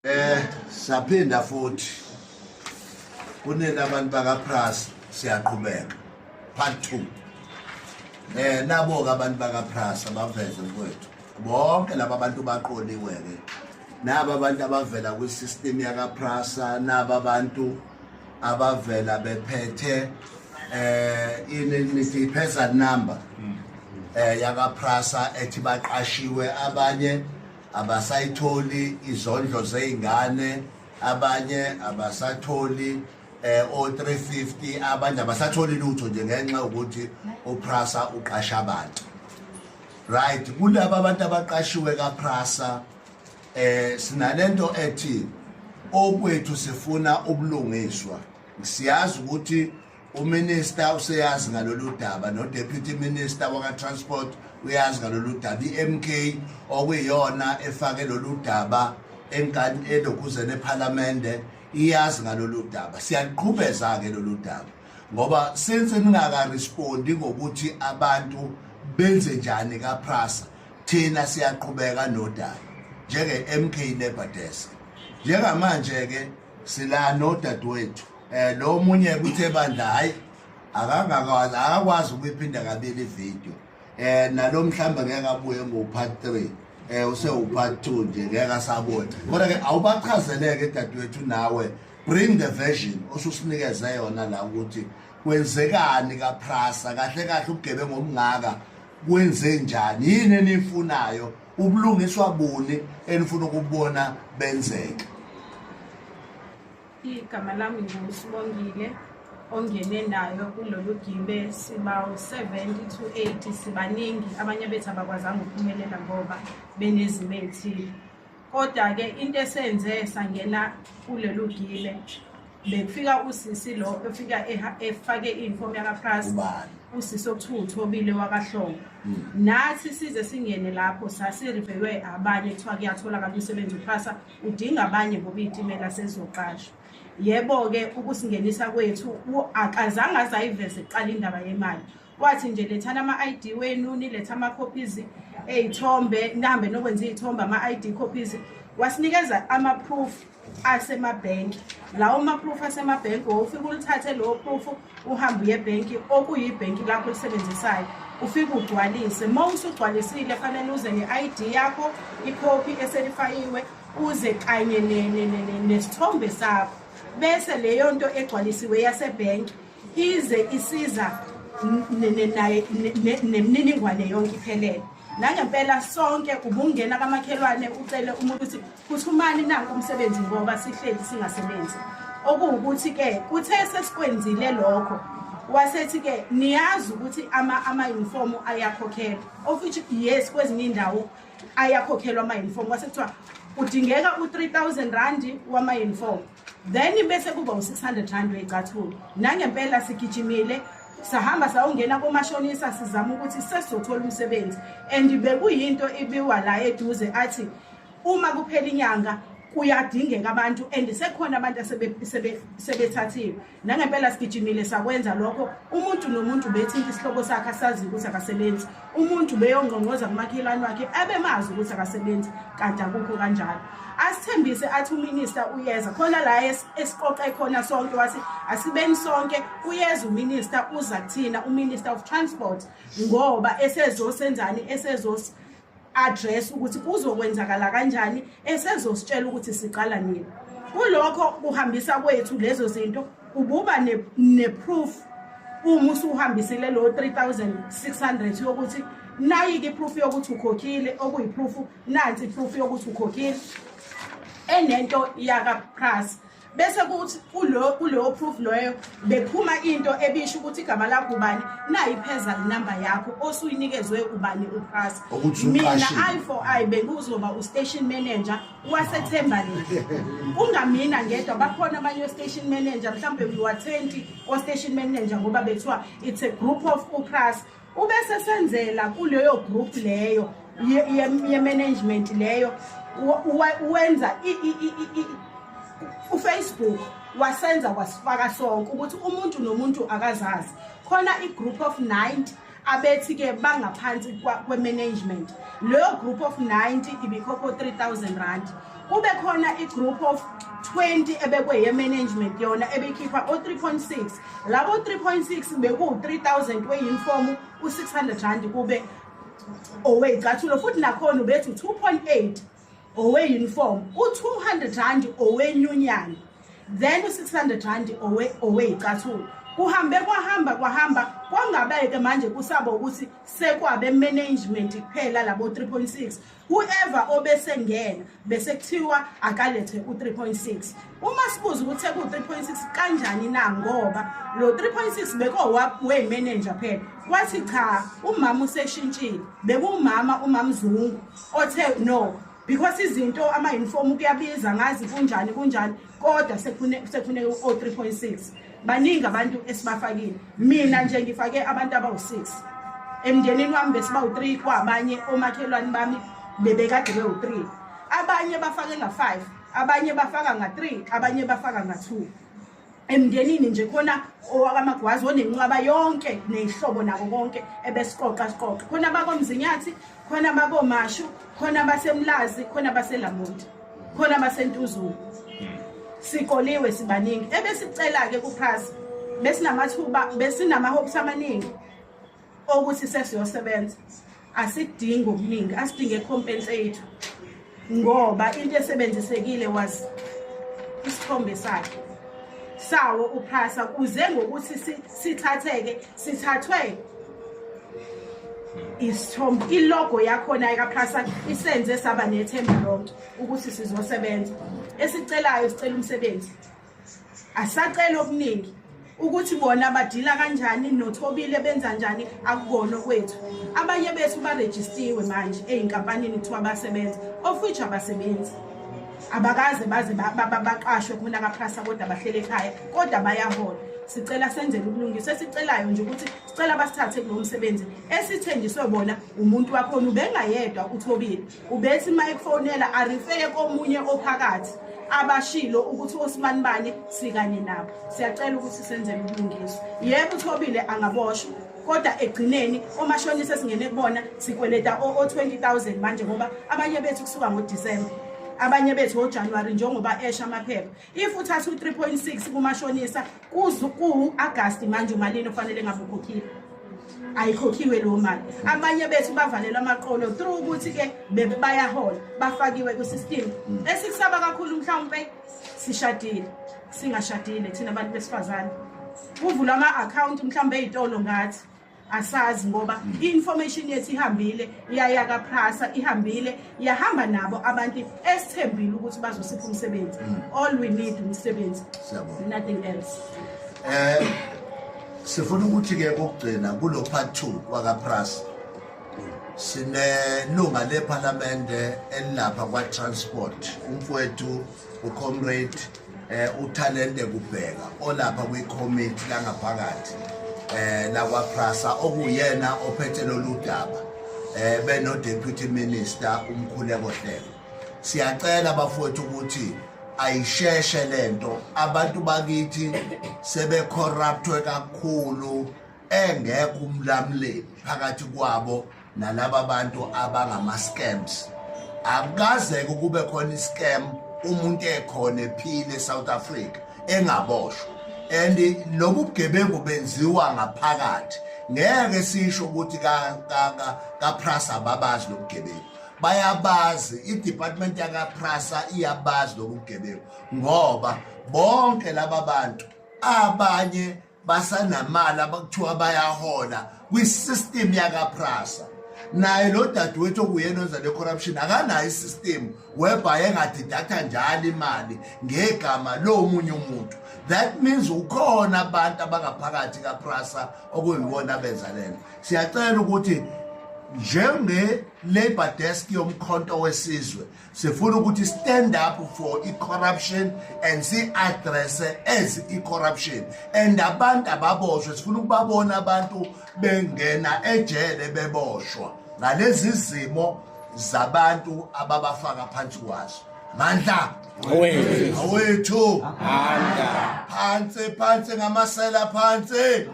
Saphinda futhi kunini abantu baka Pras, siyaqhubeka part 2. Nabo ke abantu baka Pras abaveze, mfowethu, bonke laba bantu baqoliwe ke, naba abantu abavela kwi system yaka Prasa, naba abantu abavela bephethe ini nithi persal number yaka Prasa ethi baqashiwe, abanye abasayitholi izondlo zey'ngane, abanye abasatholi o 350, abanye abasatholi lutho nje ngenxa yokuthi uPrasa uqasha abantu. Right, kulaba abantu abaqashiwe kaPrasa, sinalento ethi okwethu sifuna ubulungiswa. Siyazi ukuthi uminister useyazi ngalolu daba, no deputy minister waka transport uyazi ngalolu daba. iMK okuyiyona efake lolu daba enkani elokuzeni eParliament iyazi ngalolu daba. Siyaqhubeza ke lolu daba ngoba since ningaka respondi ngokuthi abantu benze njani kaPrasa, thina siyaqhubeka nodaba njenge MK Labour Desk. Njengamanje ke sila nodadewethu, lo munye kuthe bandla, hayi, akangakwazi, akakwazi ukuyiphinda kabili ivideo. Nalo mhlawumbe ngeke abuye ngo part 3, use u part 2 nje, ngeke asabona. Kodwa ke awubachazeleke, dadewethu, nawe bring the version osusinikeze yona la ukuthi kwenzekani kaPrasa kahle kahle, ubugebengu obungaka kwenze njani, yini enifunayo, ubulungiswa buni enifuna ukubona benzeka. Igama lami nguSibongile ongene nayo kulolu gibe. Siba u-70 to 80, sibaningi. Abanye bethu abakwazanga ukuphumelela ngoba benezimo ey'thile. Kodwa-ke into esenze sangena kulolu gibe, bekufika usisi lo efika efake iyunifomu yakaPrasa. Ubani? Usisi okuthiwa uThobile wakaHlongo. Nathi size singene lapho sasiriveywe abanye, kuthiwa kuyatholakala umsebenzi, uPrasa udinga abanye ngoba iy'timela sezizoqashwa. Yebo-ke, ukusingenisa kwethu akazange aze ayiveze kuqala indaba yemali. Wathi nje lethani ama-ID wenu, nilethe ama-copies ey'thombe, nihambe nokwenza iy'thombe, ama-ID copies. Wasinikeza ama-proof asemabhenki. Lawo ma-proof asemabhenki, wawufike ulithathe lowo proof, uhambe uye ebhenki okuyibhenki lakho olisebenzisayo, ufike ugcwalise. Uma usugcwalisile, fanele uze ne-ID yakho, ikhophi eselifayiwe, uze kanye nesithombe sakho, bese leyo nto egcwalisiwe yasebhenki ize isiza naye nemininingwane yonke iphelele. Nangempela sonke ubungena kamakhelwane, ucele umuntu ukuthi phuthumani, nanku umsebenzi, ngoba sihleli singasebenzi. Okuwukuthi-ke kuthe sesikwenzile lokho, wasethi-ke niyazi ukuthi ama-uniform ayakhokhelwa, of which yes, kwezinye iy'ndawo ayakhokhelwa ama-uniform. Kwase kuthiwa kudingeka u-R3000 wama-uniform, then bese kuba u-R600 wey'cathulo. Nangempela sigijimile, sahamba sayongena komashonisa sizama ukuthi sesizothola umsebenzi, and bekuyinto ibiwa la eduze, athi uma kuphela inyanga kuyadingeka abantu and sekhona abantu asebethathiwe. Nangempela sigijimile, sakwenza lokho. Umuntu nomuntu bethinta isihlobo sakhe asazi ukuthi akasebenzi, umuntu beyongqongqoza kumakhelwane wakhe abemazi ukuthi akasebenzi, kanti akukho kanjalo. Asithembise, athi uminister uyeza khona la esiqoqe khona sonke, wathi asibeni sonke, uyeza uminister, uza kuthina uminister of transport, ngoba esezosenzani, esezos address ukuthi kuzokwenzakala kanjani, esezositshela ukuthi siqala nini. Kulokho kuhambisa kwethu lezo zinto, ububa ne-proof uma usuhambisile lo 3600 yokuthi nayi-ke i-proof yokuthi ukhokhile, okuyi-proof, nansi i-proof yokuthi ukhokhile enento yakaPrasa. Bese kuthi kuleyo proof loyo bephuma into ebisho ukuthi igama lakho ubani, nayi i-persal number yakho osuyinikezwe ubani, uPrasa. Ukuthi Mina uqashile. I for I bengizoba u-station manager waseThembalethu. Kungamina ngedwa, bakhona abanye o-station manager, mhlawumbe we were 20 o-station manager, ngoba bethiwa it's a group of uPrasa. Ubese senzela kuleyo group leyo ye-management leyo, wenza uFacebook, wasenza wasifaka sonke ukuthi umuntu nomuntu akazazi. Khona i-group of 90 abethi-ke bangaphansi kwe-management. Leyo group of 90 ibikhokho R3000. Kube khona i-group of 20 ebekwe ye-management, yona ebekhipha o-3.6. Labo 3.6 bekuwu-3000 we-uniform, u-600 rand kube owey'cathulo, futhi nakhona ubethi u-2.8 owe-uniform, u-200 rand owenyunyana, then u-600 rand owey'cathulo. Kuhambe kwahamba kwahamba, kwangabeke manje kusaba ukuthi sekwabe management kuphela labo 3.6. Whoever obesengena bese kuthiwa akalethe u-3.6. Uma sibuza ukuthi seku-3.6 kanjani na, ngoba lo 3.6 beko we-manager phela, wathi cha, umama useshintshile. Bekumama uMamzungu othe no, because izinto ama-uniform kuyabiza, ngazi kunjani kunjani, kodwa sekufuneka o-3.6. Baningi abantu esibafakile. Mina nje ngifake abantu abawu-6 emndenini wami, besibawu-3, kwabanye omakhelwane bami bebekade bewu-3. Abanye bafake nga-5, abanye bafaka nga-3, abanye bafaka nga-2 emndenini nje. Khona owakamagwazi onenqwaba yonke ney'hlobo nako konke ebesiqoqa siqoqa khona, bakomzinyathi khona, bakomashu khona, basemlazi khona, baselamonti khona, basentuzulu. Siqoliwe sibaningi. Ebesicela-ke kuPrasa, besinamathuba, besinama-hopes amaningi okuthi sesiyosebenza. Asidingi okuningi, asidinge compensate, ngoba into esebenzisekile was isithombe sakhe sawo uPrasa, kuze ngokuthi sithatheke, sithathwe isithombe, ilogo yakhona ekaPrasa isenze saba nethemba lonke ukuthi sizosebenza. Esicelayo, sicela umsebenzi, asacela okuningi. Ukuthi bona badila kanjani noThobile, benza njani, akukona okwethu. Abanye bethu barejistiwe manje ey'nkampanini, kuthiwa basebenza, of which abasebenzi, abakaze baze baqashwe khona kaPrasa, kodwa bahlele ekhaya, kodwa bayahola. Sicela senzele ubulungiswa. Esicelayo nje ukuthi sicela basithathe kulo msebenzi esithenjiswe bona. Umuntu wakhona ubengayedwa uThobile, ubethi uma ekufonela arifeye komunye ophakathi, abashilo ukuthi osimani bani sikanye nabo. Siyacela ukuthi senzele ubulungiswa. Yebo, uThobile angaboshwa, kodwa egcineni omashonisa esingene kubona sikweleta o-20 000 manje, ngoba abanye bethu kusuka ngoDisemba, abanye bethu ngoJanuwari, njengoba esha amaphepha. If uthatha u-3.6 kumashonisa kuwu-Agasti manje, umalini ofanele ngabe ukhokhile? Ayikhokhiwe leyo mali. Abanye bethu bavalelwa amaqolo through ukuthi-ke bebe bayahola, bafakiwe kwi-system. Esikusaba kakhulu, mhlawumpe sishadile, singashadile thina abantu besifazane, kuvulwa ama-akhawunti mhlawumbe ey'tolo ngathi asazi, ngoba i-information yethu ihambile yaya kaPrasa, ihambile yahamba nabo abantu esithembile ukuthi bazosipha umsebenzi. All we need umsebenzi. Siyabonga. Nothing else. Sifuna ukuthi ke kokugcina kulo part 2 wakaPrasa, sinelunga leParliament elilapha kwa transport, umfowethu uComrade uThalente Kubheka, olapha kwi-committee langaphakathi la kwaPrasa, okuyena ophethe lolu daba beno deputy minister uMkhuleko Hleko. Siyacela bafowethu ukuthi ayisheshe lento. Abantu bakithi sebecorruptwe kakhulu, engekho umlamleli phakathi kwabo nalaba bantu abangama scams. Akukazeke kube khona iscam umuntu ekhona ephile eSouth Africa engaboshwa, and lobu bugebengu benziwa ngaphakathi. Ngeke sisho ukuthi ka ka ka Prasa babazi lobugebengu. Bayabazi, i-department yakaPrasa iyabazi lobu bugebengu, ngoba bonke laba bantu abanye basanamali abakuthiwa bayahola kwi-system yakaPrasa. Naye lo dadewethu okuyena owenza le corruption akanayo i-system whereby engadeducta njalo imali ngegama lomunye umuntu. That means ukhona abantu abangaphakathi kaPrasa okuyibona abenza lento. Siyacela ukuthi njenge-labor desk yoMkhonto weSizwe, sifuna ukuthi stand up for i-corruption and si-addresse as i-corruption, and abantu ababoshwe. Sifuna ukubabona abantu bengena ejele, beboshwa ngalezi zimo zabantu ababafaka phansi kwazo. Mandla Awethu. Awethu. Amandla. Phansi phansi ngamasela, phansi.